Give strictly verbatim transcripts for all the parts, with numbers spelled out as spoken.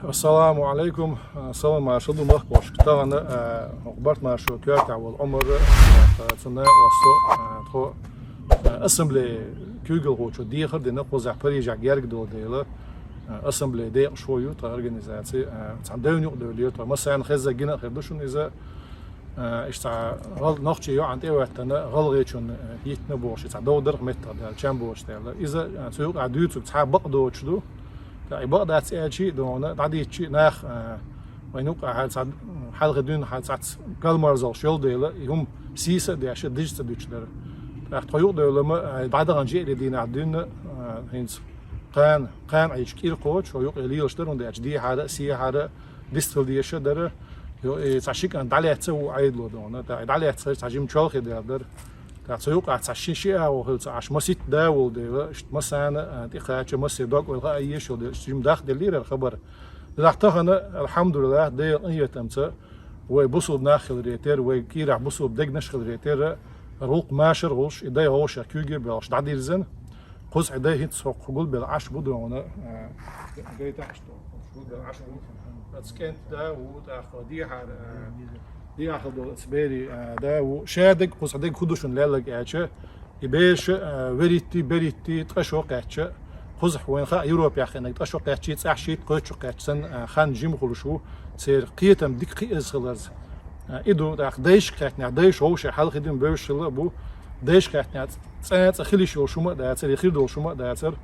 Ассаламу алейкум. Салам маршал ду махкошка. Тагана, э, Барт маршо коьртехь волу Ӏумар, э, цунна оссо, э, тхо, э, ассамблея куьйгалхочо дехар дина, кхузахь Парижехь герга долу дела, э, ассамблея декъашхо ю, тхан организация, э, цхьана девна юкъа девлла, тхо массарна хезза гина а хир ду шуна иза. Э, иштта цхьа гӀал-, нохчий йоӀана тӀе а хӀоьттина, гӀалгӀайчунна, э, йиттина бохуш, цхьа довдарх меттах даьлла, чам бохуш даьлла. Иза, э, цу юкъахь дуьйцург цхьа бакъ доцуш ду. ТӀаккха и бакъ дац аьлчи а дона, дӀадийччи а нах, э, вайн юкъахь цхьа хьалха дуьйна хьан цхьацца галмарзаллаш йолу дела, и хӀума сийса а деш, дижа ца дуьтуш дара. ТӀаккха тхо юкъадевлла ма, э, дӀадахана жиъ а дийнахь дуьйна, э, хӀинца кхана, кхана Ӏийча кӀира кхочу, хьо юкъе лелаш дара, хӀунда аьлча дехьара а, сехьара а, дистхила дезаш а дара. Йо, и цхьа ши кӀант дӀалаьцна а ву Ӏедало дона. ТӀаккха и дӀалаьцнарш цхьа жима чолхе даьлла дара. ТӀаккха цу юкъахь цхьа ши, ши агӀо хилла ца Ӏаш, маситта да волу дела, иштта массарна, а, тӀекхача, массе дог-ойла хаа езаш йолу дела, иштта жима дахделлера хӀара хабар. Делахь тахана, алхьамдулиллахӀ, Делан къинхетамца, вай бусулба нах хиларе терра, вай кӀирахь бусулба дегнаш хиларе терра, гӀуллакх машар а гӀуш, и дай гӀовшех куьйге а боьлхуш дӀадирзина. Кхузахь и дай хӀинца хӀокху гулбелла Ӏаш бу дона, а, гайтахь ду, гулбелла Ӏаш бу. Аса кӀентан да ву, тӀаккха дехьара, а, дехьа хила долу аса берийн, а, да ву. Ша дерг, кхузахь дерг хӀун ду шуна лелларг аьлча, и бераш, а, веритти, беритти, ткъа шо кхаьчча, кхузахь вайна хаьа Европехь хиннарг ткъа шо кхаьччи, цӀахь шийтта, кхойтта шо кхаьчча санна, а, хан жима хуьлуш ву, церан кхетам дика кхиаза хиларца. А, и ду, тӀаккха дайшка хаьттинехь, дайша вовшех хьалхе дина бевзаш хилла а бу, дайшка хаьттинехь, цӀа, цӀа хила йиш йолу шума а дацара, и хир долу шума а дацара.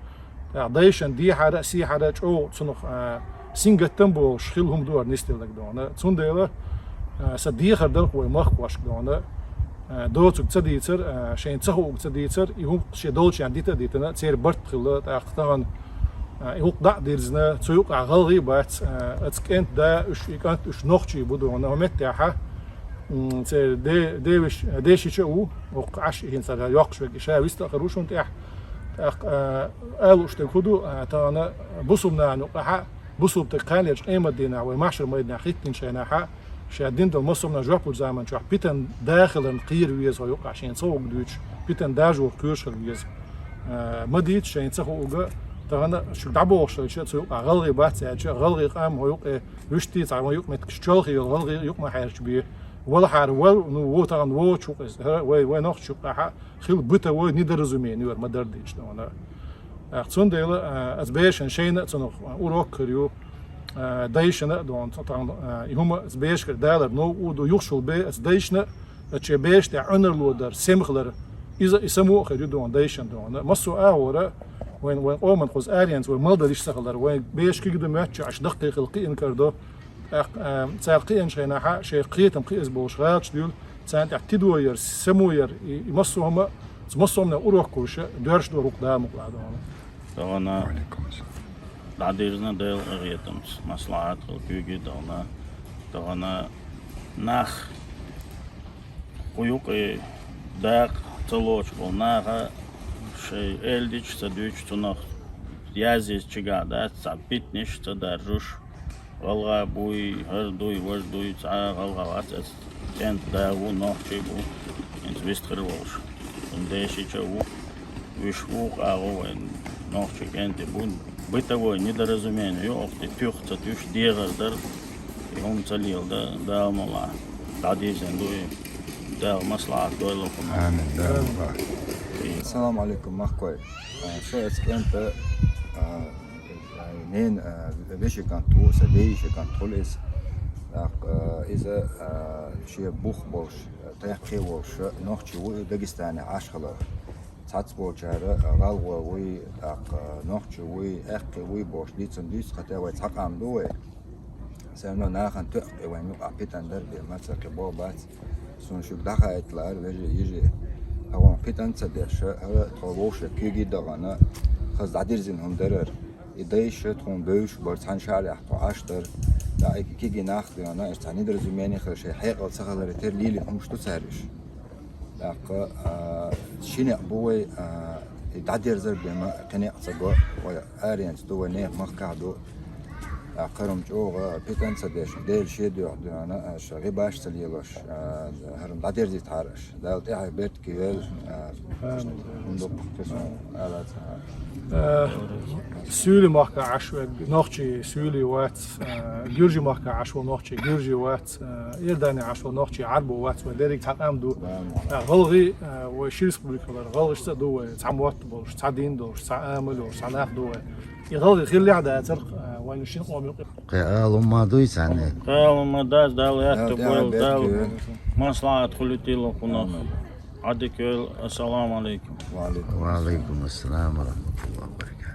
ТӀаккха дайшна дехьара а, сехьара а чӀогӀа цунах, а, сингаттам а болуш хилла хӀума ду хӀара нисделларг дона. Цундела, а, сан дехар дара-кх вай махкошка дона. А, доцург ца дийцар, а, шайна ца хуург ца дийцар, и хӀума шен долчарна дита а дитина, церан барт хилла, тӀаккха тахана, а, и гӀуллакх дӀа а дирзина, цу юкъахь гӀалгӀай а бац, а, аса кӀентан да, уьш, и кӀант уьш нохчий бу дона, хӀокху меттехь, м, церан де-, девиш-, дешича а ву, хӀокху Ӏаш хӀинца йоккхуш верг, ша вист а хир ву шуна тӀехь. ТӀаккха, а, ала лууш дерг хӀун ду, а, тахана бусулба нахана юкъахь, бусулба стаг кханалерчу къематдийнахь вай маьхьшар-майданехь хӀиттинчу хенахь, ша дина долу массо а жоп лучу заман чохь питана да хиларна кхера веза хьо юкъахь, шена ца хуург дуьйцуш, питана дажох кхоьруш хила веза. А, ма дийца шайна ца хуург, тахана шуьга дӀабохуш хилча, цу юкъахь гӀалгӀай бац аьлча, гӀалгӀай къам хьо юкъе вуьшта цхьа вайн юкъаметтигаш чолхе йолу гӀалгӀай юкъа ма хьаьрча бен. Валахьара вал, ну, вон тахана вочу ву-кх иза, вай, вай нохчий юкъахь хилла бытовой недоразумение ю хӀара ма-дарра дийцича дона. ТӀаккха цундела, а, аса берашна шайна а цунах урок а хир ю, а, дайшна а дона, цу тахана, а, и хӀума аса берашкара далар новкъа а ду, юххехула бен аса дайшна а, аса шен бераш тӀехь Ӏуьнарло дар, сема хилар, иза и само а хир ю дона, дайшна дона. Массо а агӀора, вайн, вайн къоман кхуза аренца вай малдалла йиш ца хилар, вайн бераш куьг ду моьтту, аша даккхий хила кхиъна карадо, тӀаккха, а, цара кхиъначу хенахь, шайн кхетам кхиаза болуш гӀалаташ дуьйла, царна тӀехь тидо яр, само яр, и, и массо а хӀума, цу массо а хӀуманах урок хуьлуш, доьрзуш ду хӀара гӀуллакх Дала мукъалахь дона. Тахана дӀадирзина Делан къинхетамца, маслаӀат хила куьйге а дахана. Тахана нах кху юкъе дакъа ца лоцуш болу наха шайн эладиташ а ца дуьйцуш, цунах язъян чигахь дац, цхьа питанаш а ца даржош, гӀалгӀа буй, хӀара дуй, важа дуй, цхьа а гӀалгӀа вац аса, кӀентан да ву, нохчий бу, хӀинца вистхир волуш. Цунна дешича а ву, уьш вукху агӀо вайн нохчий кӀентий бу. Бытовой недоразумение ю, оха тӀе туьха ца туьйсуш дегӀар дара, и хӀума ца леладан, Дала мукъалахь дӀадирзина ду и. Дала маслаӀат дойла хӀума. Амин. Дала мукъалахь. Ассаламу алейкум, махкой. А, со аса кӀентан, а, ненан, а, вешин кӀант ву, сан ден йишин кӀант хуьлу иза. ТӀаккха, а, иза, а, шен бух болуш, а, тӀаккхий волуш, нохчий ву и Дагестанехь Ӏаш хиларх. Цхьацца болчара, а, гӀалгӀа вуй, тӀаккха, а, нохчий вуй, аьккхий вуй бохуш дийцина дуьйцу, хӀаьта вай цхьа къам ду вай. Все равно нахана тоьа кхин вайн юкъахь питана дара бен, ма ца кхин бо бац. Суна шуьга дӀахаийта лаьара, вежарий, йижарий. ХӀара питана ца деш, хӀара тхо вовшех куьйге а дахана, хаза дӀадирзина хӀума дара хӀара. И дайша тхуна бевзаш бара, цхьана шарахь тхо Ӏаш дара. ТӀаккха и кегий нах а дина, иштта цхьа недоразумение хилла, шайн хьекъал ца хиларе терра лелийна хӀумаш ду цара уьш. ТӀаккха, а, ши некъ бу вай, а, и дӀадерзар бен ма кхин некъ ца го, вай аренца ду, вай нехан махкахь ду. ТӀаккха хӀара-м чӀогӀа питанца деш, Дела шен дуьхьа дуьхьана, аша гӀибаш ца лелош, а, хӀара-м дӀадерзийтахьара аша. Дала тӀехьа беркат йойла, а, хӀундук кхесо ала ца. Э, Суьйли махка Ӏаш вег нохчий суьйли вац, э, Гуьржи махка Ӏаш ву нохчий гуьржи вац, э, Иордани Ӏаш ву нохчий Ӏарбо вац, вай дерриг цхьа къам ду. Э, гӀалгӀи, э, вай ши республика лар, гӀалгӀашца ду вай, цхьа мотт болуш, цхьа дин долуш, цхьа амал йолуш, цхьа нах ду вай. И гӀалгӀи хиллехь дацарх, э, вайна шин къоман юкъе. Кхе алума дуй царна? Кхе алума дац, Дала аьттув бойла, Дала маслахьат хуьлуьйтийла кхунах. Амин. Ӏадика йойла, ассаламу Ӏалайкум. Ва Ӏалайкум. Ва Ӏалайкум ассалам ва рахматуллахи ва баракатух.